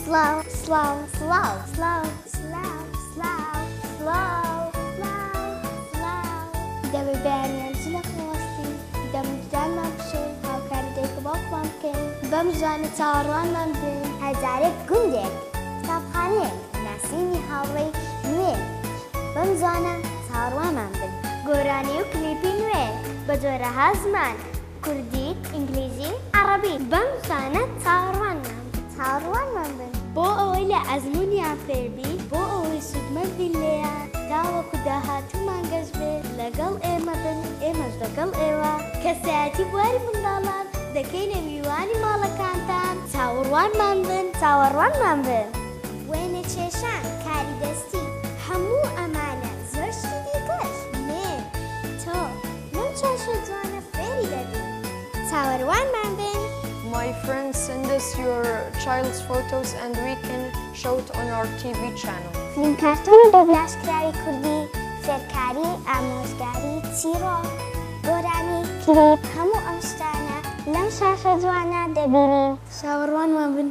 سڵاو سڵاو سڵاو سڵاو سڵاو سڵاو سڵاو سڵاو سڵاو. دەبێ بەیانیان زوو لە خەو هەستین، دەم و ددانمان بشۆین، هاوکاری دایک و باوکمان بکەین، بەم زوانە چاوەڕوانمان بن. هەر جارێک گوندێک، قوتابخانەیەک، ناسینی هاوڕێی نوێ، بەم زوانە چاوەڕوانمان بن. گۆرانی و کلیپی نوێ بە جۆرەها زمان، کوردی، ئینگلیزی، عەڕەبی. بەم زوانە چاوەڕوانمان بن. چاوەڕوانمان بن. بۆ ئەوەی لە ئەزموونیان فێر بین، بۆ ئەوەی سوودمەند بین لێیان، تاوەکو داهاتوومان گەش بێت، لەگەڵ ئێمە بن، ئێمەش لەگەڵ ئێوە. کەسایەتی بواری منداڵان دەکەینە میوانی ماڵەکانتان، چاوەڕوانمان بن. چاوەڕوانمان بن. وێنەکێشان، کاری دەستی، هەموو ئەمانە زۆر شتی دیکەش. من، تۆ، لەم شاشە جوانە فێری دەبین. چاوەروانمان بن. My friend send us your child's photos and we can show it on our TV channel. فیلم کارتۆن و دۆبلاژکراوی کوردی، فێرکاری، ئامۆژگاری، چیڕۆک، گۆرانی، کلیپ، هەموو ئەم شتانە لەم شاشە جوانە دەبینین. چاوەڕوانمان بن.